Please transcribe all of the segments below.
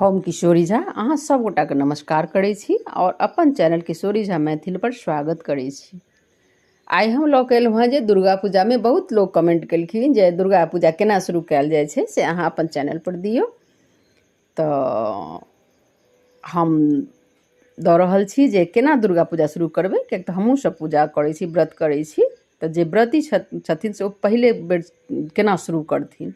हम किशोरी झा अहाँ सब गोटाके नमस्कार करै छी आओर अपन चैनल किशोरी झा मैथिल पर स्वागत करै छी। आइ हम लऽ कऽ एलहुँ हेँ जे दुर्गा पूजामे बहुत लोक कमेंट केलखिन जे दुर्गा पूजा केना शुरू कयल जाइ छै से अहाँ अपन चैनल पर दियौ। तऽ हम दऽ रहल छी जे केना दुर्गा पूजा शुरू करबै, किएक तऽ हमहूँ सब पूजा करै छी, व्रत करै छी। तऽ जे व्रती छथिन से ओ पहिले बेर केना शुरू करथिन,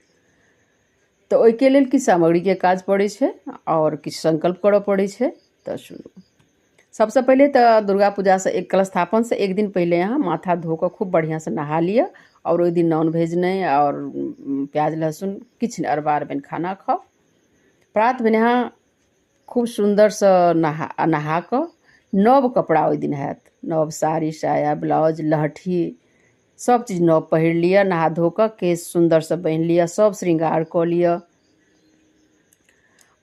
तऽ ओहिके लेल किछु सामग्रीके काज पड़ै छै आओर किछु संकल्प करऽ पड़ै छै। तऽ सुनू, सबसँ पहिले तऽ दुर्गा पूजासँ एक कलशस्थापनसँ एक दिन पहिले अहाँ माथा धो कऽ खूब बढ़िआँसँ नहा लिअ आओर ओहि दिन नॉन वेज नहि आओर प्याज लहसुन किछु नहि, अरबा अरबाइन खाना खाउ। प्रात भेने अहाँ खूब सुन्दरसँ नहा कऽ नव कपड़ा ओहि दिन हैत, नव साड़ी साया ब्लाउज लहठी सब चीज नव पहिर लिअ। नहा धो कऽ केश सुन्दरसँ बान्हि लिअ, सब श्रृंगार कऽ लिअ।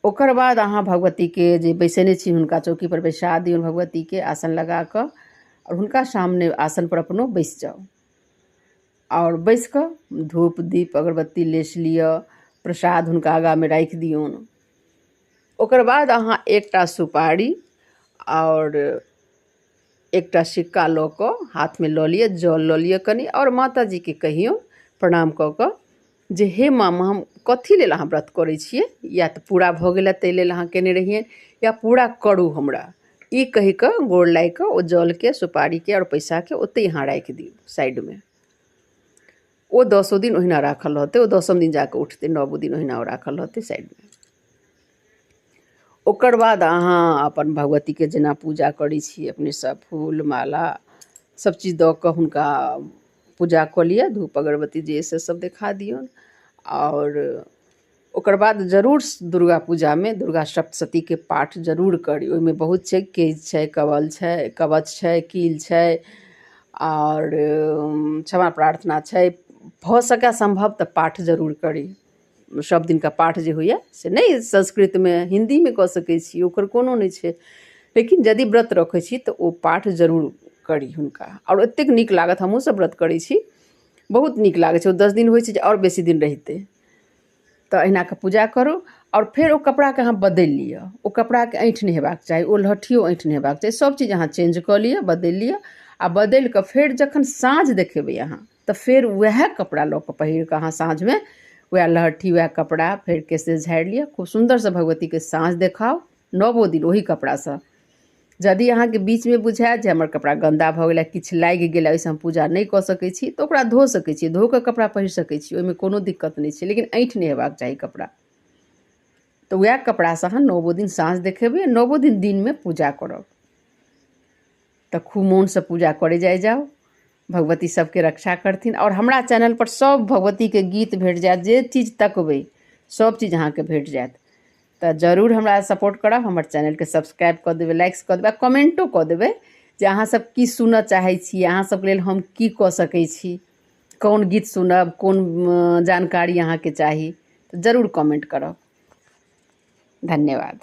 ओकर बाद अहाँ भगवतीके जे बैसेने छी हुनका चौकीपर बैसा दियौन, भगवतीके आसन लगा कऽ आओर हुनका सामने आसनपर अपनो बैसि जाउ आओर बैसि कऽ धूप दीप अगरबत्ती लेसि लिअ, प्रसाद हुनका आगाँमे राखि दियौन। ओकर बाद अहाँ एकटा सुपारी आओर एकटा सिक्का लऽ कऽ हाथमे लऽ लिअ, जल लऽ लिअ कनि आओर माताजीके कहियौ प्रणाम कऽ कऽ जे हे माँ, हम कथी लेल अहाँ व्रत करै छियै, या तऽ पूरा भऽ गेलै ताहि लेल अहाँ केने रहियै या पूरा करू हमरा, ई कहि कऽ गोर लागि कऽ ओ जलके सुपारीके आओर पैसाके ओतहि अहाँ राखि दियौ साइडमे। ओ 10 दिन ओहिना राखल रहतै, ओ 10म दिन जाकऽ उठतै, 9 दिन ओहिना ओ राखल रहतै साइडमे। ओकर बाद अहाँ अपन भगवतीके जेना पूजा करै छी अपने सब फूल माला सब चीज दऽ कऽ हुनका पूजा कऽ लिअ, धूप अगरबत्ती जे से सब देखा दियौन। आओर ओकर बाद जरूर दुर्गा पूजामे दुर्गा सप्तशतीके पाठ जरूर करी। ओहिमे बहुत छै, केश छै, कवल छै, कवच छै, कील छै आओर क्षमा प्रार्थना छै। भऽ सकै सम्भव तऽ पाठ जरूर करी। सब दिनका पाठ जे होइए से नहि संस्कृतमे हिन्दीमे कऽ सकै छी, ओकर कोनो नहि छै, लेकिन यदि व्रत रखै छी तऽ ओ पाठ जरूर करी हुनका आओर एतेक नीक लागत। हमहूँ सब व्रत करै छी, बहुत नीक लागै छै। ओ 10 दिन होइ छै जे आओर बेसी दिन रहितै। तऽ अहिना कऽ पूजा करू आओर फेर ओ कपड़ाके अहाँ बदलि लिअ। ओ कपड़ाके ऐँठ नहि हेबाक चाही, ओ लहठियो ऐँठ नहि हेबाक चाही, सब चीज अहाँ चेंज कऽ लिअ, बदलि लिअ। आ बदलि कऽ फेर जखन साँझ देखेबै अहाँ तऽ फेर वएह कपड़ा लऽ कऽ पहिर कऽ अहाँ साँझमे वएह लहठी वएह कपड़ा फेर केश झाड़ि लिअ, खूब सुन्दरसँ भगवतीके साँझ देखाउ 9 दिन ओही कपड़ासँ। यदि अहाँके बीचमे बुझायत जे हमर कपड़ा गन्दा भऽ गेलै, किछु लागि गेलै, ओहिसँ हम पूजा नहि कऽ सकै छी, तऽ ओकरा धो सकै छी, धो कऽ कपड़ा पहिर सकै छी, ओहिमे कोनो दिक्कत नहि छै, लेकिन ऐँठ नहि हेबाक चाही कपड़ा। तऽ वएह कपड़ासँ अहाँ 9 दिन साँझ देखेबै, 9 दिन दिनमे पूजा करब। तऽ खूब मोनसँ पूजा करै जाइ जाउ, भगवती सबके रक्षा करथिन। आओर हमरा चैनल पर सब भगवतीके गीत भेट जायत, जे चीज तकबै सब चीज अहाँके भेट जायत। तऽ जरूर हमरा सपोर्ट करब, हमर चैनलके सब्सक्राइब कऽ देबै, लाइक्स कऽ देबै आ कमेंटो कऽ देबै जे अहाँ सब की सुनऽ चाहै छी, अहाँ सबके लेल हम की कऽ सकै छी, कोन गीत सुनब, कोन जानकारी अहाँके चाही, तऽ जरूर कमेंट करब। धन्यवाद।